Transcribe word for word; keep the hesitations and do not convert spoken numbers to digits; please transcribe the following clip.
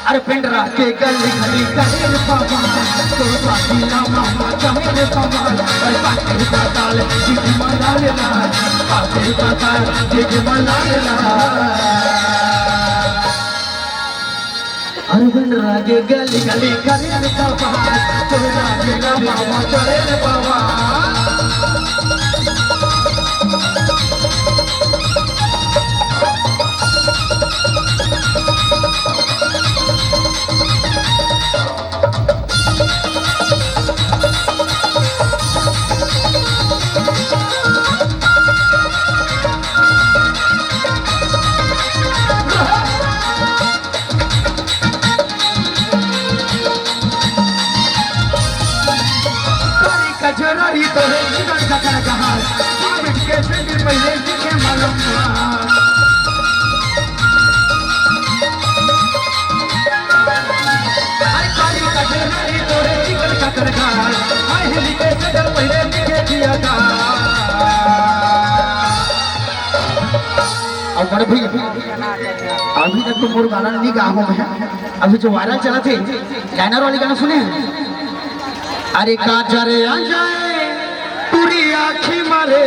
अरे पेंडरा के गली गली करे रे बाबा, तो बाबीला मामा चाहे रे बाबा, अरे पाछे बताल दिख मलाल ला, पाछे बताल दिख मलाल ला। अरे पेंडरा के गली गली करे रे बाबा, तो बाबीला मामा चाहे रे बाबा। कचररी तोरे चिकन कचर कहार, पाँच के से दिन पहले दिखे मालूम हुआ। अरे कारी कचररी तोरे चिकन कचर कहार, आई हिली के से दिन पहले दिखे दिया था। अब बड़ भैया, अभी तक तो मोर गाना नहीं गा हूँ मैं। अभी जो वायरल चला थे, लाइनर वाली गाना सुने हैं? अरे काजर आ जाए पूरी आँखी मारे।